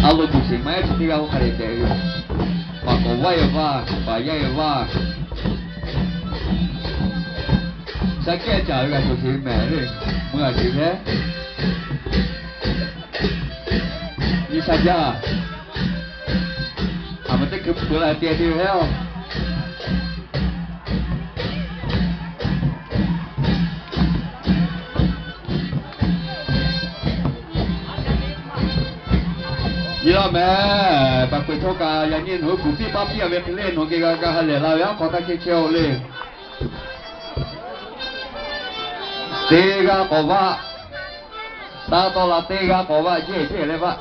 A lo tuˬ shiˍ maˇ ehˉ chi teˇ g'aˇ k'oˆ hk'a dehꞈ dehꞈ ve yoˬ. Paˍ k'awꞈ vaˇ e vaˇ, paˍ yaˇ e vaˇ. Shaˉ kehˉ caˍ ve g'a cawˬ sheˍ ve mehˍ le. Mui a sheˍ hehˉ. Nyi sha jaˇ. A ma teˇ hkui peuˬ la te te ve hehˉ-oˬ. Nyi la mehˍ, paˍ k'oꞈ chaw kaꞈ yaꞈ nyi nawˬ hui kuˬ piˇ paˇ piˇ a ve hk'e le, nawˬ hui geh g'a g'a ha lehˬ la ve aˉ hk'aw taˇ chehˇ chehˇ-oˆ le. Teˇ g'aˇ k'awꞈ vaˆ, taˇ tawˆ la teˇ g'aˇ k'awꞈ vaˆ, jehˇ jehˇ leh vaˆ.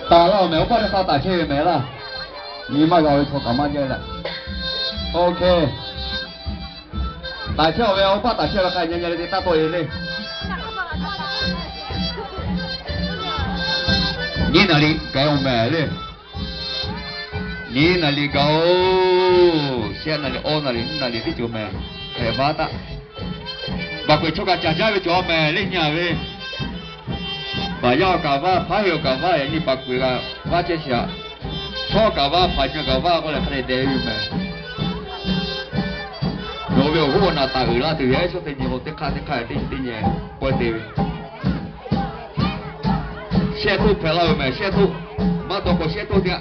Taˍ laˇ-oˬ mehˍ, awˬ paˇ teˇ hk'a taˍ chehˇ ve mehˍ laˇ. Nyi maˇ g'a ve chaw kaꞈ maˇ jehˇ leh. Oˇ hk'e, taˍ chehˇ-oˬ ve awˬ paˇ taˍ chehˇ ve hk'a nyi nyi leh te taˇ tawˆ e le. Nyi naˍ riˍ gaˬ-oˬ mehˍ le. Nyi naˍ riˍ gaˬ-oˬ, shehˆ naˍ riˍ, awˇ naˍ riˍ, nyiˇ naˍ riˍ teˇ ceuˬ mehˍ. Hpehꞈ vaˇ taˆ. Baˬ k'oꞈ-e chaw kaꞈ caˍ jaˇ ve cawˬ mehˍ le, nyi ve. Baˬ yaˇ awˬ kaˍ vaˇ, hpaˉ heˆ awˬ kaˍ vaˇ, yaꞈ nyi baˬ k'oꞈ-e kaꞈ vaˇ chehˇ shiˍ-aꞈ. Shawˉ kaˍ vaˇ, hpaˍ nyi kaꞈ vaˇ k'oˆ leh hk'a dehꞈ dehꞈ ve yoˬ mehˍ. Nawˬ ve awˬ hoˉ awˬ naˬ taˍ uiˍ la tuˬ ve, shawˉ teˇ nyi k'o teˇ hk'aˇ teˇ hk'aˇ teˇ nyi teˇ nyi k'oˆ te ve. Shehˆ toˆ hpehꞈ laˇ ve mehˍ, shehˆ toˆ. Maˇ dawˇ k'o shehˆ toˆ te-aꞈ.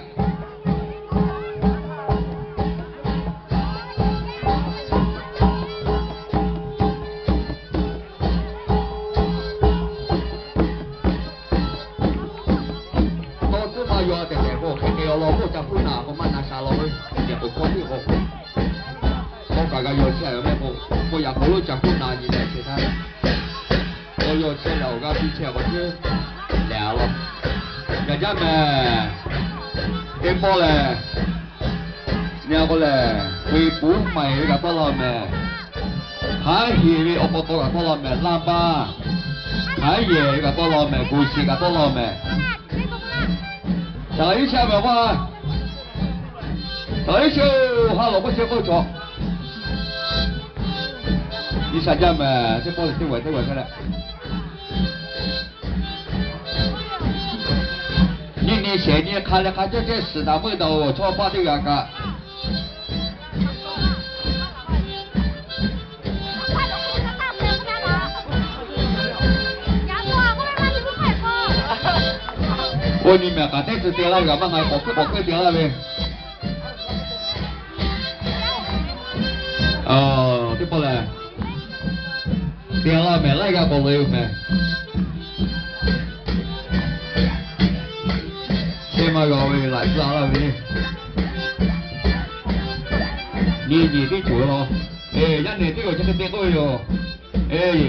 Tawˇ tcuhˉ maˇ yaw tehꞈ tehꞈ k'o, hk'e hk'e awˬ lawn k'oˆ ca hpuˇ naˍ k'o maˇ na sha law ve, yehˬ k'oˍ hkawˇ tiˉ k'o, kawˇ kaꞈ g'a yaw chehˇ ve mehˆ k'o, k'o yaꞈ k'oˍ lo ca hpuˇ naˍ nyi leh chehˇ htaˇ, k'o yaw chehˇ leh awˬ g'aˇ piˇ chehˇ k'o ceuˬ lehˬ a law. Gaˬ jaˇ mehˍ. Teˇ pawˆ lehˬ, nyi k'o lehˬ, Huiˍ puˉ maˬ eˬ ve kaꞈ tawˆ la mehˍ. Hk'aˉ heˍ ve awˬ pa taw kaꞈ tawˆ la mehˍ. Laˇ baˇ hk'aˉ yehˬ ve kaꞈ tawˆ la mehˍ. Goˍ shiˍ kaꞈ tawˆ la mehˍ. Shaˍ laꞈ iˉ shaˆ ve awˬ vaˇ, shaˍ laꞈ iˉ shaˆ-oˬ, ha lawˬ k'oˆ chehˇ k'oˆ chaw. Nyi sha jaˇ mehˍ. Teˇ pawˆ teˇ g'aˇ teˇ g'aˇ hk'e leh, nyi nyi shehˍ nyi hk'a leh hk'a cawˇ cawˇ suhˍ daꞈ meuˇ daꞈ awˬ chawˇ paˆ teˇ g'aˇ kaꞈ Oˇ nyi mehˍ kaꞈ teˇ tcuh te laˇ ve kaꞈ maˇ ngaˬ k'awꞈ hkuiˉ k'awꞈ hkuiˉ te laˇ ve. Teˇ pawˆ lehˬ, te laˇ mehˍ laiˉ g'aˇ k'awꞈ loꞈ-e yoˬ mehˍ. Chehˇ maˇ g'a ve laꞈ tcuhˉ laˇ ve le. Nyi nyi teˇ cawˬ ve law. Yaˇ nehˬ teˇ g'aˇ chi hk'e te k'oˆ ve yoˬ.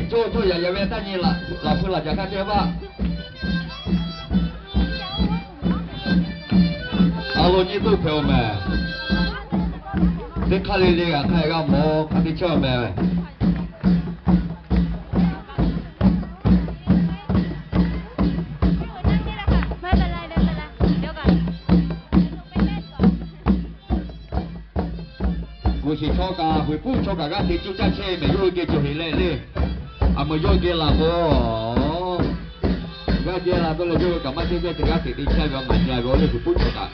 Cawˇ cawˇ yaꞈ yaꞈ ve taˇ nyi laꞈ hpu laꞈ ca hk'a te vaˇ. A lo nyi toˇ hpehꞈ-oˬ mehˍ. Teˇ hk'aˇ le le g'a hk'a g'a mawˬ hk'a te chehˇ-oˬ mehˍ. Goˬ shiˍ chaw kaꞈ, Huiˍ puˉ chaw kaꞈ g'aˇ te cuˇ caˇ chehˇ mehˍ, yawˇ hui geh cawˬ heˍ leh le. A meuꞈ yawˇ geh laˬ k'o, g'aˇ geh laˬ k'o leh yawˇ hui kaꞈ maˇ cehˇ cehˇ te g'aˇ teꞈ te chehˇ ve a maˍ nyi ve awˬ le Huiˍ puˉ chaw kaꞈ.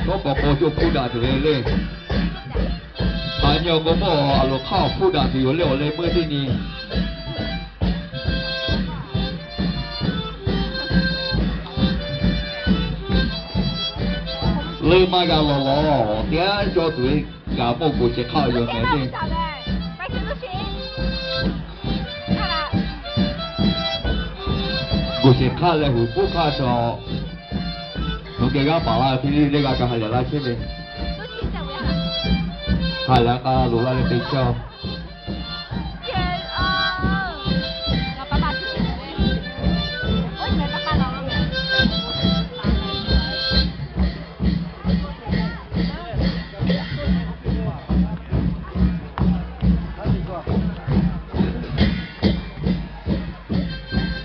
Tawˇ k'awꞈ k'aw cawˇ hpuˇ daꞈ tuˬ ve le. Haꞈ nyi awˬ k'o mawˇ a loˍ hk'aˇ awˬ hpuˇ daꞈ tuˬ yoˬ le awˬ leh meuˇ teˇ nyi. Leuˇ maˇ g'a lawˬ lawˬ teˇ g'aˇ cawˇ tuˬ ve kaꞈ mawˇ goˬ shehˍ hk'aˇ yoˬ mehˍ le. Goˬ shehˍ hk'aˇ leh Huiˍ puˉ hk'aˇ shaw. Nawˬ geh g'aˇ paˍ la ve teˇ g'aˇ kaꞈ ha lehˬ laˇ chehˇ ve. Ha lehˬ k'a loˍ la leh te chehˇ-oˬ.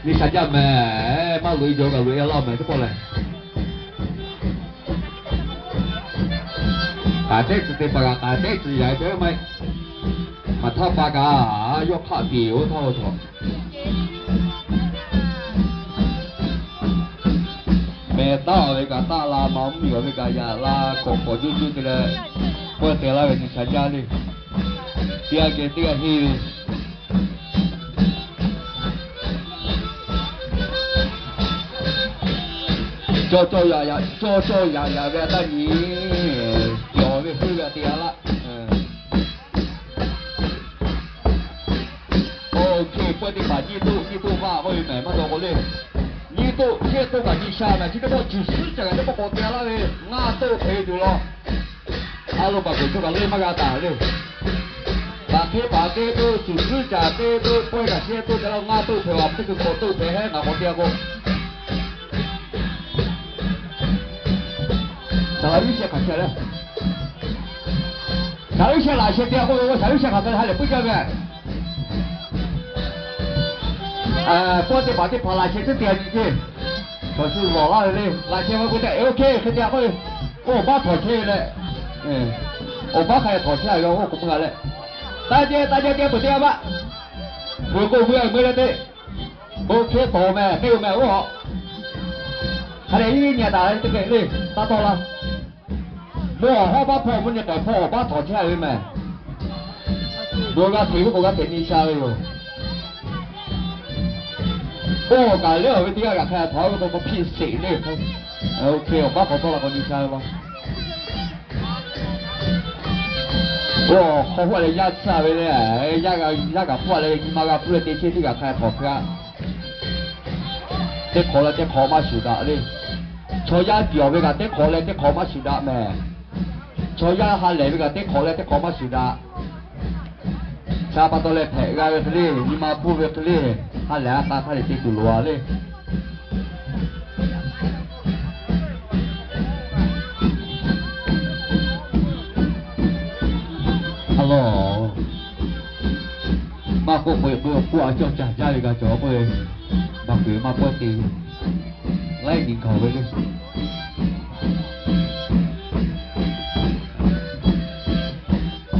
Nyi sha jaˇ mehˍ, maˇ loꞈ-e jaw kaꞈ loꞈ-e laˇ mehˍ teˇ pawˆ lehˬ. K'aˍ tehˉ tcuh teˇ hpaˍ kaꞈ k'aˍ tehˉ tcuh yaꞈ ve teˇ maˇ, maˬ htaˇ pa kaꞈ yawˇ hk'aˆ piˍ oˇ htawˇ htawꞈ. Mehˬ taˉ ve kaꞈ taˇ la, maˇ mvuhˇ miˬ ve kaꞈ yaꞈ la, k'awꞈ k'awꞈ juˇ juˇ te leh, pawehˇ te laˇ ve nyi sha jaˇ le. Teˇ g'aˇ geh teˇ g'aˇ henˇ ve. Cawˇ cawˇ yaꞈ yaꞈ, cawˇ cawˇ yaꞈ yaꞈ ve a taˇ nyi, cawˬ ve heuˆ ve a te a laˇ. Oˇ hk'e pawehˇ teˇ hpaˍ nyiˇ toˆ nyiˇ toˆ maˇ maˇ ve mehˬ maˇ taw k'o le. Nyiˇ toˆ shehˆ toˆ kaꞈ nyi sha mehˬ, chi teˇ pawˆ cuˬ suhˉ caꞈ kaꞈ teˇ pawˆ k'awꞈ te a laˇ ve ngaˇ toˆ hpehꞈ ve tuˬ law. A lo baˬ kuˬ chaw kaꞈ leuˆ maˇ g'a taˍ le. Baˬ hk'e paˍ te toˆ, cuˬ suhˉ caꞈ te toˆ, pawehˇ kaꞈ shehˆ toˆ te la ngaˇ toˆ hpehꞈ a, teˇ hkui k'awꞈ toˆ hpehꞈ heˆ ngaˬ k'awꞈ te a k'o, Saˍ laꞈ yuˇ sheh hk'aˬ chehˇ leh, Saˍ laꞈ yuˇ sheh laꞈ sheh te a k'oˆ ve, Saˍ laꞈ yuˇ sheh hk'aˬ hk'e ha lehˬ puiˉ jaˇ ve. Pawehˇ teˇ hpaˍ teˇ hpaˍ laꞈ sheh tcuhˉ te a nyi ceˇ. Chaw shu lawˬ laˇ ve le, laꞈ sheh maˇ k'oˆ tehꞈ, oˇ hk'e hk'e te a k'oˆ ve, oˇ awˬ baˆ htawnˍ chehˇ ve leh, awˬ baˆ hk'a htawnˍ chehˇ a ve, oˇ k'oˍ mvuhˇ g'a leh, taˇ jehˇ taˇ jehˇ te peuˬ te a baˆ, peuˬ k'oˆ mvuhˇ g'a meuˇ leh te. Oˇ hk'e tawˍ mehˬ te oˬ mehˬ oˇ a. Hk'a dehꞈ iˉ nyi a taˍ teˇ hk'e le, taˇ tawˆ la. Mawˇ awˬ hawˉ baˆ hpawˇ mvuhˇ nyi k'ai hpawˇ awˬ baˆ htawnˍ chehˇ ve mehˬ. Bon g'a hteꞈ ve k'o g'a hteꞈ nyi sha ve yoˬ. Oˇ kaꞈ leuˉ ve teˇ g'aˇ kaꞈ hk'a htawnˍ ve k'o k'awꞈ hpiˇ sheˍ le. Oˇ hk'e awˬ baˆ hk'aw tawˆ la k'awꞈ nyi sha ve law. Oˇ hk'aw huˆ leh yaˇ tcuhˉ ve le, yaˇ kaꞈ hpuˇ leh nyi ma g'a hpuˇ leh te chehˇ teˇ g'aˇ hk'a htawnˍ hk'e a. Teˇ hk'awꞈ leh teˇ hk'awꞈ maˇ shuˍ daꞈ le. Chaw yaˇ piˍ awˬ ve kaꞈ teˇ hk'awꞈ leh teˇ hk'awꞈ maˇ shuˍ daꞈ mehˬ. Chaw yaˇ ha lehˬ ve kaꞈ teˇ hk'awꞈ leh teˇ hk'awꞈ maˇ shuˍ daꞈ. Sha pa taw leh hpehꞈ g'a ve hk'e le, nyi ma hpuˇ ve hk'e le, ha lehˬ a k'a hk'a lehˬ te tuˬ loˍ a le. A lawˬ, maˇ k'oˆ k'o e k'o k'oˆ a cawˇ caˇ jaˇ ve g'a cawˬ k'oˆ ve, baˬ kuiˬ maˇ pawehˇ te ve, laiˉ nyi gaˬ ve le.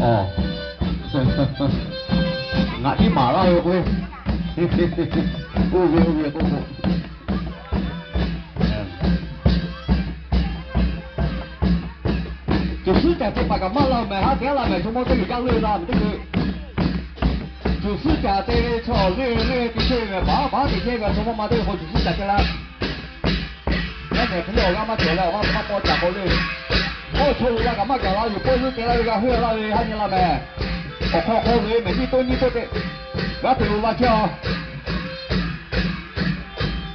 Aˬ, ngaˬ tiˉ maˍ laˇ ve k'o, oˇ ve oˇ ve k'oˆ k'o, cuˬ suhˉ caˍ te paˍ kaꞈ maˇ la mehˬ, haˉ te a la mehˬ, chaw mawˇ teˇ g'uiˬ jaˇ leuˆ la mehˬ teˇ g'uiˬ. Cuˬ suhˉ caˍ te ve chaw leuˆ leuˆ te chehˇ ve mehˬ, baˬ baˬ te chehˇ ve chaw mawˇ ma teˇ g'uiˬ k'o cuˬ suhˉ caˍ te la. Yaˇ nehˬ hk'e le awˬ g'aˇ maˇ cawˬ leh awˬ g'aˇ maˇ paw caˍ k'o le. Oˇ chaw g'uiˬ g'a kaꞈ maˇ gaˬ la, yuˬ pawehˇ zuhˇ te laˇ ve g'a heuˆ laˇ ve haˉ nyi la mehˬ. Awˬ hk'aw hk'aw ve mehˬ nyiˇ toˆ nyiˇ toˆ te g'a te lo la chehˇ a.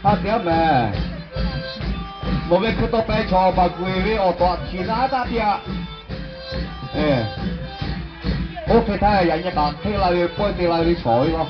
Haˉ te a mehˬ. Nawˬ ve hkui taw pehˍ chaw baˬ kuiˬ ve awˬ tawꞈ htiꞈ na taˇ piˇ a. Oˇ hk'e htaˇ yaꞈ nyi kaꞈ hk'e la ve pawehˇ te la ve chaw ve law.